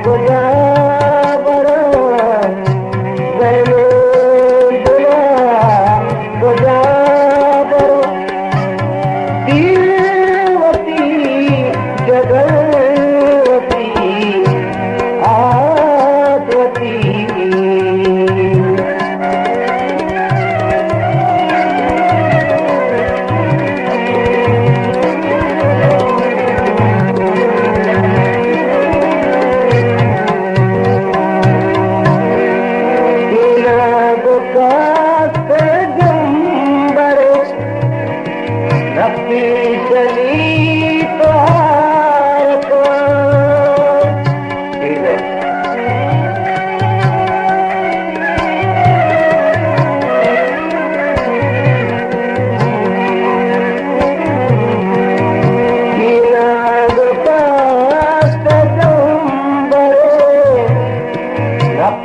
کجا برو، زین دلا کجا برو، دیر وتی جگر وتی آس وتی۔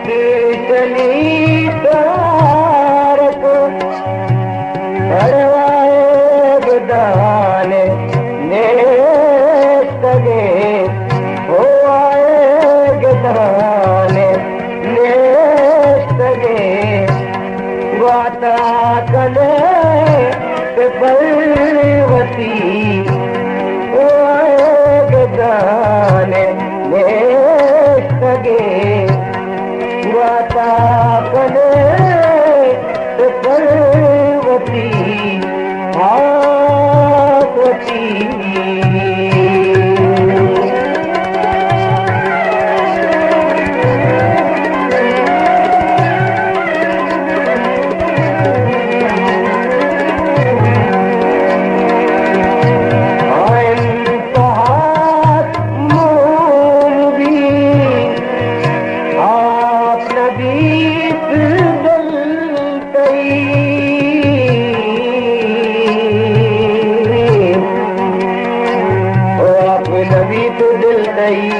پیچلی تارک، پروائے گدان نیشتگے، ہوائے گدان نیشتگے، گواتا کنے پہ پروتی، ہوائے گدان نیشتگے۔ گواتا کنے پہ پروتی، آس وتی۔ آئین پہاس موم بی، آپ نبیت دل تئی۔ او آپ نبیت دل تئی۔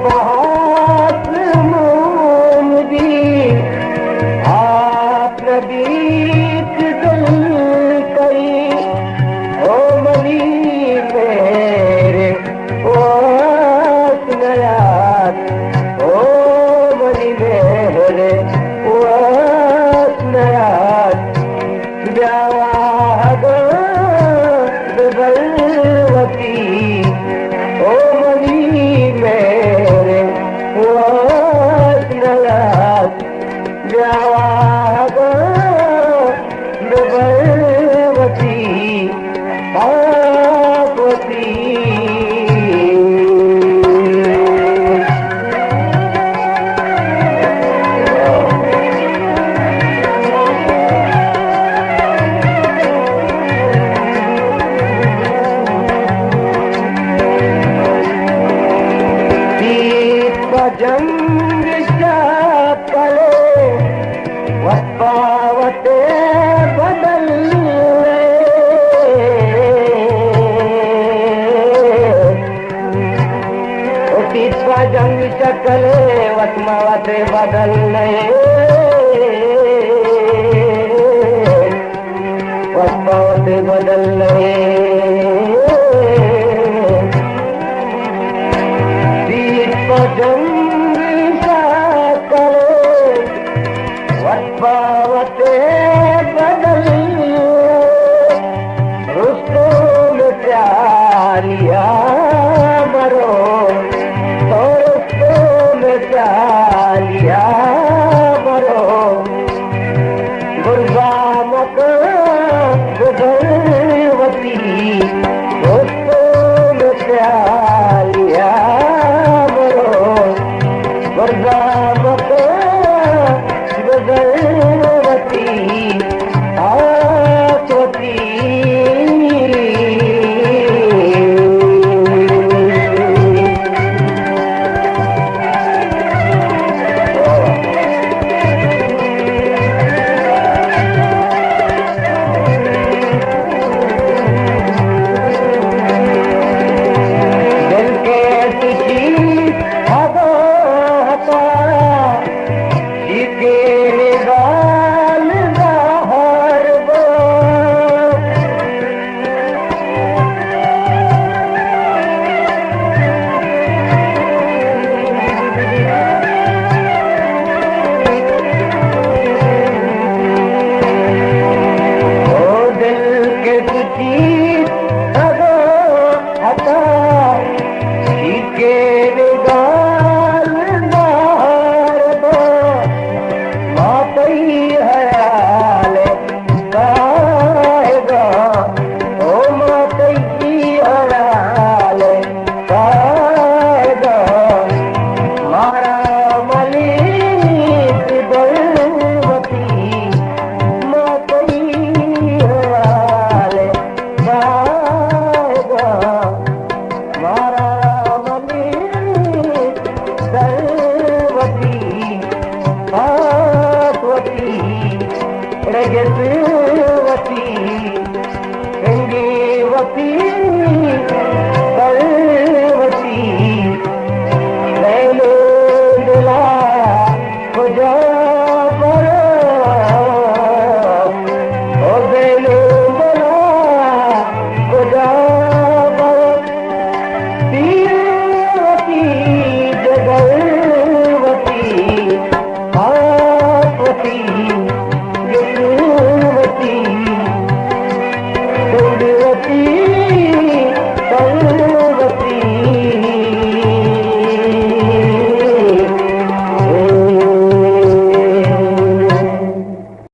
پہاس موم بی، آپ نبیت دل تئی، او منی مہر وس نیات، او منی مہر وس نیات۔ بیا واہگاں ببر وتی، او منی مہر وس نیات۔ بیا واہگاں ببر وتی، آپ وتی۔ پیت پہ جنگ چہ کلے، وت پہ وت بدل نئے۔ او پیت پہ جنگ چہ کلے، وت پہ وت بدل نئے۔ وت پہ وت بدل نئے۔ پیت پہ جنگ چہ کلے، وت پہ وت بدل۔ رستم پیالیا مرو، تو رستم پیالیا مرو۔ گرزا مکن گزر وتی، رستم پیالیا مرو۔